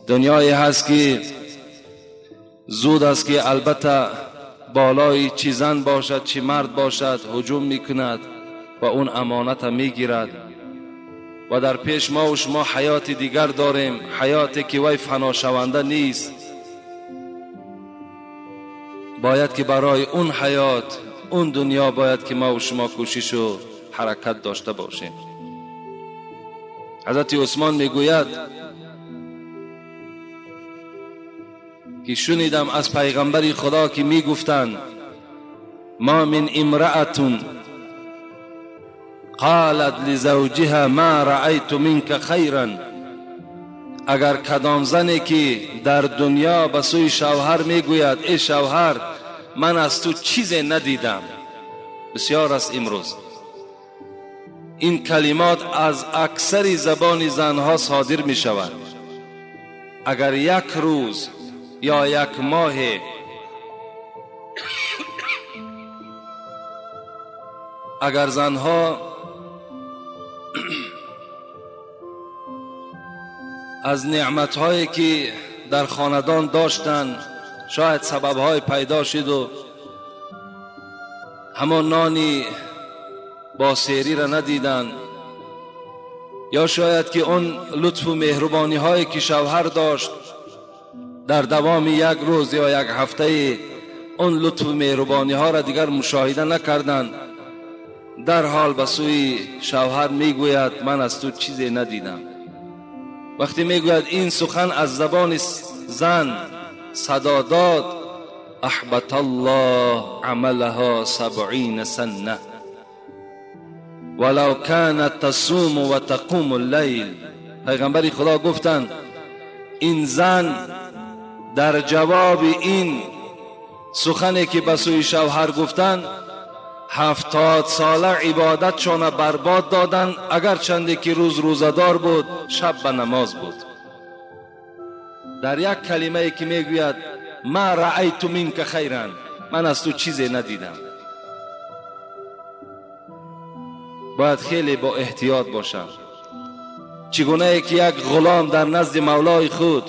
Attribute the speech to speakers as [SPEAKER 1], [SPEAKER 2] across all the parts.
[SPEAKER 1] دنیایی هست که زود است که البته بالای چی زن باشد چی مرد باشد هجوم میکند و اون امانت میگیرد و در پیش ما و شما حیات دیگر داریم، حیاتی که وی فنا شونده نیست. باید که برای اون حیات، اون دنیا باید که ما و شما کوشش و حرکت داشته باشیم. حضرت عثمان میگوید که شنیدم از پیغمبر خدا که میگفتند ما من امرأة قالت لزوجها ما رأیت منک خیرا. اگر کدام زنی که در دنیا به سوی شوهر میگوید ای شوهر من از تو چیزی ندیدم، بسیار است امروز این کلمات از اکثر زبان زنها صادر می شود. اگر یک روز یا یک ماه اگر زنها از نعمتهایی که در خاندان داشتند شاید سببهای پیدا شد و همان نانی با سیری را ندیدند، یا شاید که اون لطف و مهربانی هایی که شوهر داشت در دوام یک روز یا یک هفته اون لطف و مهربانی ها را دیگر مشاهده نکردند، در حال به سوی شوهر میگوید من از تو چیزی ندیدم. وقتی میگوید این سخن از زبان زن صدا داد، احبط الله عملها 70 سنه ولو كانت تصوم و تقوم اللیل. پیغمبر خدا گفتند این زن در جواب این سخنی که به سوی شوهر گفتند 70 ساله عبادتشان برباد دادند، اگر چندی که روز روزدار بود شب به نماز بود. در یک کلمه که میگوید ما رأیت منک خیرا، من از تو چیزی ندیدم. باید خیلی با احتیاط باشم. چگونه که یک غلام در نزد مولای خود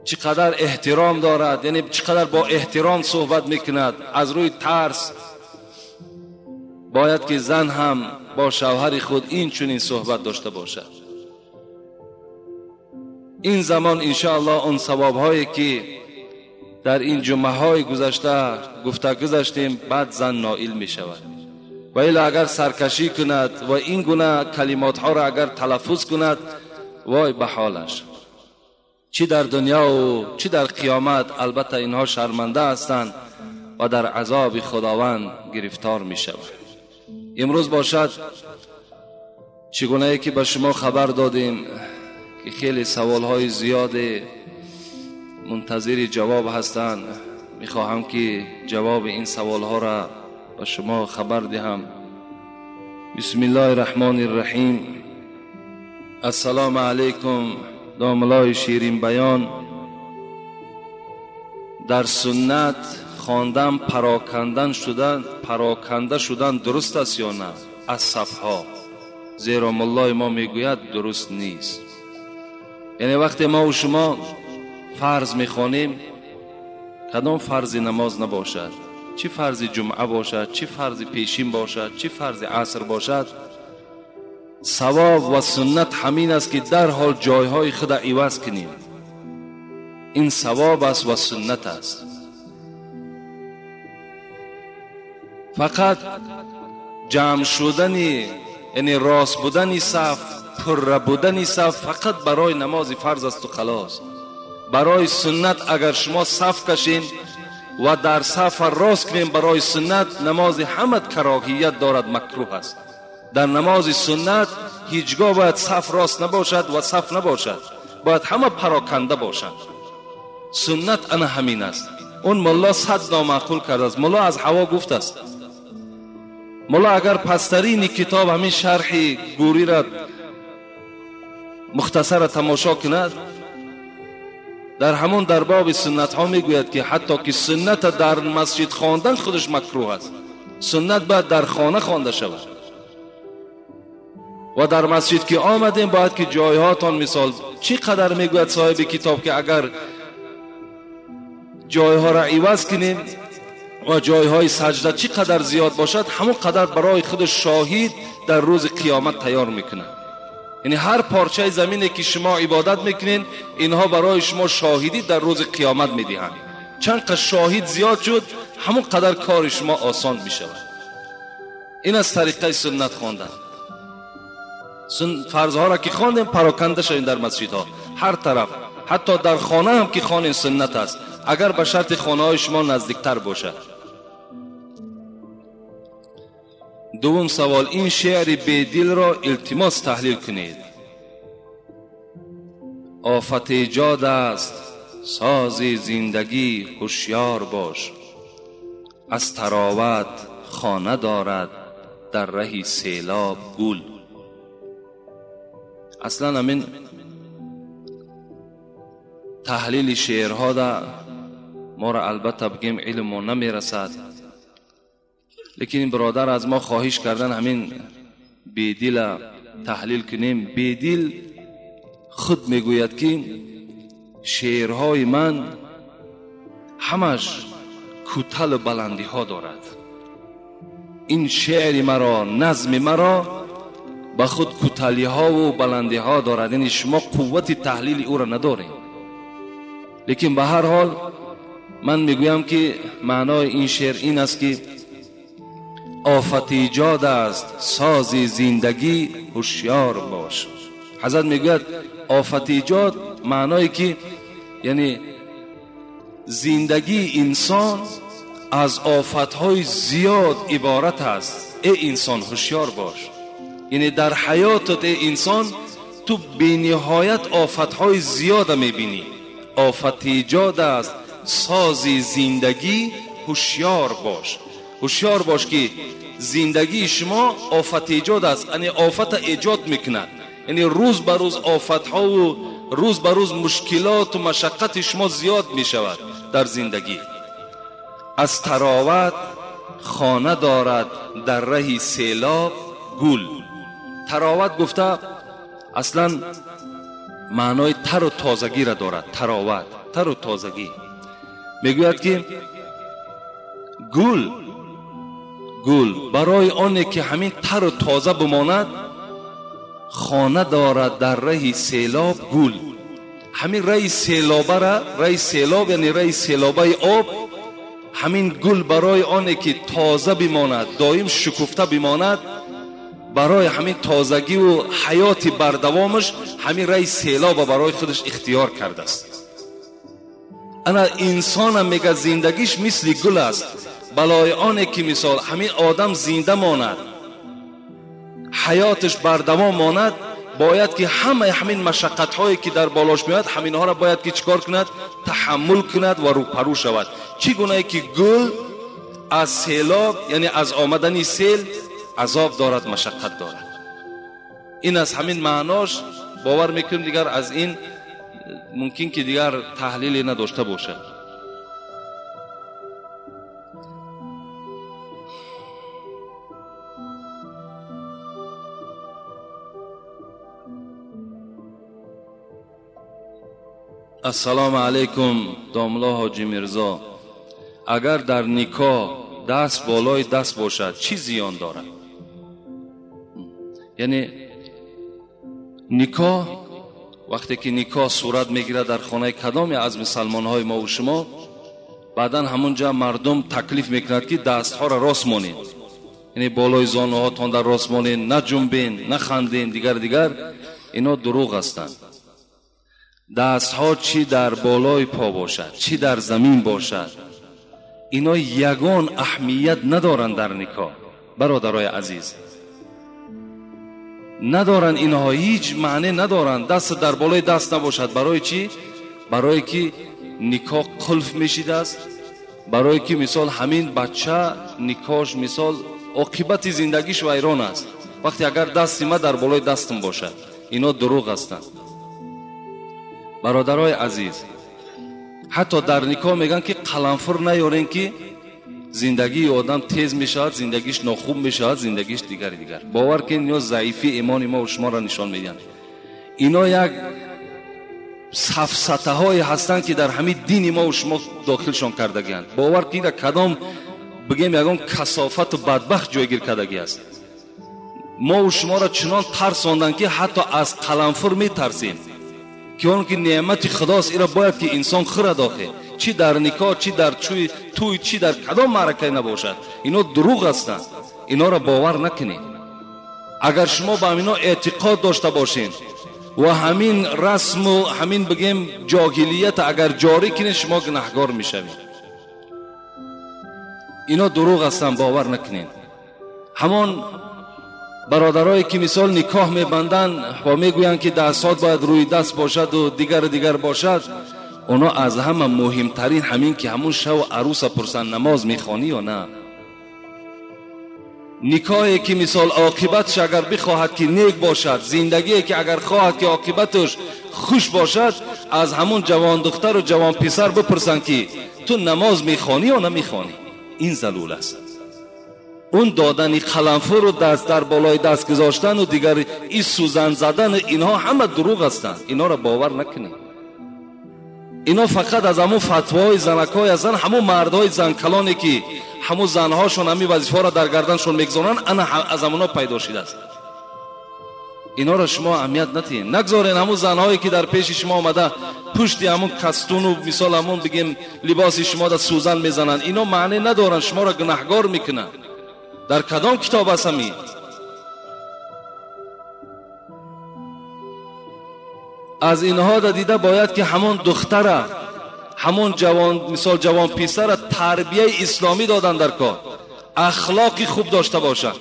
[SPEAKER 1] چقدر احترام دارد، یعنی چقدر با احترام صحبت میکند از روی ترس، باید که زن هم با شوهر خود این چنین صحبت داشته باشد. این زمان انشاءالله اون ثواب هایی که در این جمعه های گذشته گفته گذشتیم بعد زن نائل می شود. و الا اگر سرکشی کند و این گونه کلمات ها را اگر تلفظ کند، وای به حالش، چی در دنیا و چی در قیامت. البته اینها شرمنده هستند و در عذاب خداوند گرفتار می شوند. امروز باشد چگونه که به شما خبر دادیم که خیلی سوال های زیاد منتظر جواب هستند، می خواهم که جواب این سوال ها را به شما خبر دهم. بسم الله الرحمن الرحیم. السلام علیکم داملای شیرین بیان. در سنت خواندن پراکنده شدن درست است یا نه از صفها؟ زیرا ملای ما میگوید درست نیست. یعنی وقتی ما و شما فرض میخوانیم، کدام فرض نماز نباشد، چی فرض جمعه باشد، چی فرض پیشین باشد، چی فرض عصر باشد، ثواب و سنت همین است که در حال جایهای خود عوض کنیم. این ثواب است و سنت است. فقط جمع شدن، یعنی راست بودن صف، پر بودن صف فقط برای نماز فرض است و خلاص. برای سنت اگر شما صف کشین و در صف راست کنیم برای سنت، نماز همت کراهیت دارد، مکروه است. در نماز سنت هیچگاه باید صف راست نباشد و صف نباشد، باید همه پراکنده باشند. سنت انا همین است. اون ملا صد نامعقول کرده است. ملا از هوا گفت است. ملا اگر پسترین کتاب همین شرح گوری را مختصر تماشا کند، در همون در باب سنت ها میگوید که حتی که سنت در مسجد خواندن خودش مکروه است، سنت باید در خانه خوانده شود. ва дар масҷид ки омадем бояд ки ҷойҳотон мисол чӣ қадар мегӯяд соҳиби китоб ки агар ҷойҳоро иваз кунем ва ҷойҳои саҷда чӣ қадар зиёд бошад, ҳамон қадар барои худ шоҳид дар рӯзи қиёмат тайёр мекунад. Яъне ҳар парчаи замине ки шумо ибодат мекунед, инҳо барои шумо шоҳидӣ дар рӯзи қиёмат медиҳанд. Чанд қадр шоҳид зиёд шуд, ҳамон қадар кори шумо осон мешавад. Ин аз тариқаи суннат хондан. Фарзҳоро ки хондем, пароканда шавем дар масҷидҳо, ҳар тараф, ҳатто дар хона ҳам ки хонем суннат аст, агар ба шарти хонаҳои шумо наздиктар бошад. Дуввум савол: ин шеъри бедилро илтимос таҳлил кунед. Офат эҷод аст сози зиндагӣ, ҳушёр бош, аз тароват хона дорад дар раҳи селоб гул. Аслан ҳамин таҳлили шеърҳо да моро албатта бигем илммо намерасад, лекин ин бародар аз мо хоҳиш кардан ҳамин бедила таҳлил кунем. Бедил худ мегӯяд ки шеърҳои ман ҳамаш кӯталу баландиҳо дорад. Ин шеъри маро, назми маро ба худ кӯталиҳову баландиҳо дорад, яъне шумо қуввати таҳлили ӯро надоред. Лекин ба ҳар ҳол ман мегӯям ки маънои ин шеър ин аст ки офат эҷод аст сози зиндагӣ, ҳушёр бош. Ҳазрат мегӯяд офат эҷод маъное ки яъне зиндагии инсон аз офатҳои зиёд иборат аст. Эй инсон, ҳушёр бош. Яъне дар ҳаётат эй инсон ту бениҳоят офатҳои зиёда мебинӣ. Офат эҷод аст сози зиндагӣ, ҳушёр бош. Ҳушёр бош ки зиндагии шумо офат эҷод аст, яъне офата эҷод мекунад. Яъне рӯз ба рӯз офатҳову рӯз ба рӯз мушкилоту машаққати шумо зиёд мешавад дар зиндагӣ. Аз тароват хона дорад дар раҳи селоб гул. Тароват гуфта аслан маънои тару тозагиро дорад. Тароват, тару тозагӣ. Мегӯяд ки гул, гул барои оне ки ҳамин тару тоза бимонад, хона дорад дар раҳи селоб гул. Ҳамин раҳи селобара, раҳи селоб яъне раҳи селобаи об, ҳамин гул барои оне ки тоза бимонад, доим шукуфта бимонад, барои ҳамин тозагиву ҳаёти бардавомаш ҳамин раҳи селоба барои худаш ихтиёр кардааст. Ана инсонам мегӯяд зиндагиш мисли гул аст. Балои оне ки мисол ҳамин одам зинда монад, ҳаёташ бардавом монад, бояд ки ҳамаи ҳамин машаққатҳое ки дар болош меояд, ҳаминҳоро бояд ки чӣ кор кунад? Таҳаммул кунад ва рӯпарӯ шавад. Чӣ гунае ки гул аз селоб, яъне аз омадани сел азоб дорад, машаққат дорад. Ин аз ҳамин маънош бовар мекунем, дигар аз ин мумкин ки дигар таҳлиле надошта бошад. Ассалому алайкум, домла ҳоҷи Мирзо. Агар дар никоҳ даст болои даст бошад, чӣ зиён дорад? Яъне никоҳ вақте ки никоҳ сурат мегирад дар хонаи кадоме аз мусалмонҳои мо ва шумо, баъдан ҳамонҷа мардум таклиф мекунад ки дастҳоро рост монед, яъне болои зонуҳотон дар рост монед, наҷунбен, наханден, дигар дигар. Ино дурӯғ ҳастанд. Дастҳо чӣ дар болои по бошад, чӣ дар замин бошад, ино ягон аҳамият надоранд дар никоҳ. Бародарои азиз, надоранд инҳо, ҳеҷ маъне надоранд. Даст дар болои даст набошад. Барои чӣ? Барое ки никоҳ қулф мешидааст, барое ки мисол ҳамин бача никоҳш мисол оқибати зиндагиш вайрон аст вақте агар дасти ма дар болои дастам бошад. Ино дурӯғ ҳастанд. Бародарои азиз, ҳатто дар никоҳ мегӯянд ки қаламфур наёрен ки Зиндагии одам тез мешавад, зиндагиш нохуб мешавад, зиндагиш дигари дигар. Бовар кунед, ино заифи имони мо шуморо нишон медиҳанд. Ино як сафсатаҳое ҳастанд, ки дар ҳамин дини мо шумо дохилшон кардагианд. Бовар кунед, кадом бигем ягон касофату бадбахт ҷойгир кардагӣ аст. Мо шуморо чунон тарсонданд, ки ҳатто аз қаламфур метарсем, ки он ки неъмати худост, иро бояд ки инсон хӯрад. Охе чӣ дар никоҳ, чӣ дар тӯй, чӣ дар кадом маъракае набошад, ино дурӯғ ҳастанд. Иноро бовар накунед. Агар шумо ба ҳамино эътиқод дошта бошед ва ҳамин расму ҳамин бигем ҷоҳилият агар ҷорӣ кунед, шумо гунаҳгор мешавед. Ино дурӯғ ҳастанд, бовар накунед. Ҳамон бародарое ки мисол никоҳ мебанданд ва мегӯянд, ки дастҳо бояд рӯи даст бошаду дигару дигар бошад, оно аз ҳама муҳимтарин ҳамин ки ҳамун шаву арӯса пурсанд, намоз мехонӣ ё на. Никоҳе ки мисол оқибатш агар бихоҳад ки нек бошад, зиндагие ки агар хоҳад ки оқибаташ хуш бошад, аз ҳамун ҷавондухтару ҷавонписар бипурсанд, ки ту намоз мехонӣ ё намехонӣ. Ин залул аст. Он додани қаламфуру даст дар болои даст гузоштану дигар и сӯзан задану инҳо ҳама дурӯғ ҳастанд. Инҳоро бовар накунед. Ино фақат аз ҳамун фатвоҳои занакҳое ҳастанд, ҳамун мардҳои занкалоне ки ҳамун занҳошон ҳамин вазифаҳоро дар гарданшон мегузоранд, ана аз ҳамуно пайдо шудааст. Инҳоро шумо аҳамият надиҳед. Нагзоред ҳамун занҳое ки дар пеши шумо омада пушти ҳамун кастуну мисол ҳамун бигем либоси шумо да сӯзан мезананд, ино маъне надоранд, шуморо гунаҳгор мекунанд. Дар кадом китоб аст ҳамин? Аз инҳо да дида бояд ки ҳамон духтара, ҳамон ҷавон, мисол ҷавон писара тарбияи исломӣ додан дар кор, ахлоқи хуб дошта бошанд.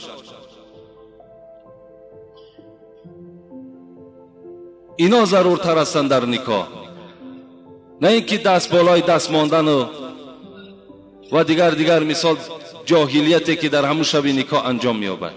[SPEAKER 1] Ино заруртар ҳастанд дар никоҳ, на ин ки даст болои даст мондану ва дигар дигар мисол ҷоҳилияте ки дар ҳамун шаби никоҳ анҷом меёбад.